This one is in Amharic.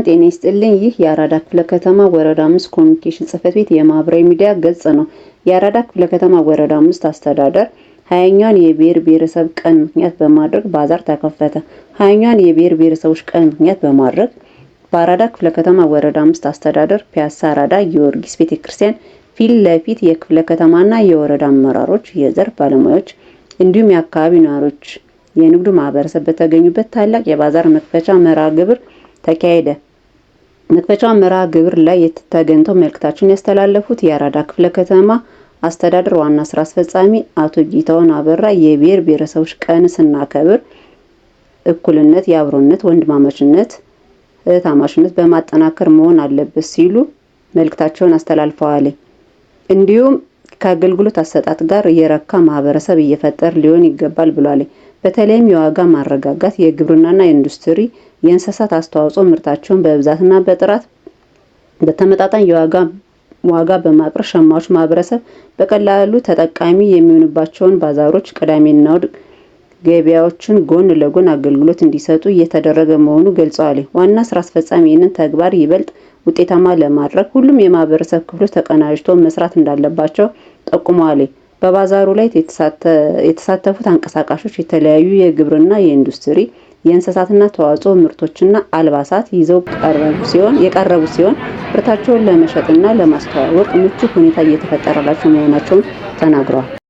ጤና ይስጥልኝ። ይህ የአራዳ ክፍለ ከተማ ወረዳ 5 ኮሚኒኬሽን ጽሕፈት ቤት የማህበራዊ ሚዲያ ገጽ ነው። የአራዳ ክፍለ ከተማ ወረዳ 5 አስተዳደር 20ኛውን የብሔር ብሔረሰብ ቀን ምክንያት በማድረግ ባዛር ተከፈተ። 20ኛውን የብሔር ብሔረሰቦች ቀን ምክንያት በማድረግ በአራዳ ክፍለ ከተማ ወረዳ 5 አስተዳደር ፒያሳ አራዳ ጊዮርጊስ ቤተክርስቲያን ፊት ለፊት የክፍለ ከተማና የወረዳ አመራሮች፣ የዘርፍ ባለሙያዎች እንዲሁም የአካባቢው ነዋሪዎች፣ የንግዱ ማህበረሰብ በተገኙበት ታላቅ የባዛር መክፈቻ መርሃ ግብር ተካሄደ። መክፈቻው መርሃ ግብር ላይ ተገኝተው መልእክታቸውን ያስተላለፉት የአራዳ ክፍለ ከተማ አስተዳደር ዋና ስራ አስፈጻሚ አቶ ጌታሁን አበራ የብሔር ብሔረሰቦች ቀን ስናከብር እኩልነት፣ የአብሮነት፣ ወንድማማችነት፣ እህትማማችነት በማጠናከር መሆን አለበት ሲሉ መልእክታቸውን አስተላልፈዋል። እንዲሁም ከአገልግሎት አሰጣጥ ጋር የረካ ማህበረሰብ እየፈጠር ሊሆን ይገባል ብሏል። በተለይም የዋጋ ማረጋጋት፣ የግብርናና የኢንዱስትሪ፣ የእንስሳት አስተዋጽኦ ምርታቸውን በብዛትና በጥራት በተመጣጣኝ የዋጋ ዋጋ በማቅረብ ሸማቹ ማህበረሰብ በቀላሉ ተጠቃሚ የሚሆንባቸውን ባዛሮች፣ ቅዳሜና እሁድ ገበያዎችን ጎን ለጎን አገልግሎት እንዲሰጡ እየተደረገ መሆኑን ገልጸዋል። ዋና ስራ አስፈጻሚ ይህንን ተግባር ይበልጥ ውጤታማ ለማድረግ ሁሉም የማህበረሰብ ክፍሎች ተቀናጅቶ መስራት እንዳለባቸው ጠቁመዋል። በባዛሩ ላይ የተሳተፉት አንቀሳቃሾች የተለያዩ የግብርና፣ የኢንዱስትሪ፣ የእንስሳትና ተዋጽኦ ምርቶችና አልባሳት ይዘው የቀረቡ ሲሆን ምርታቸውን ለመሸጥና ለማስተዋወቅ ምቹ ሁኔታ እየተፈጠረላቸው መሆናቸውን ተናግረዋል።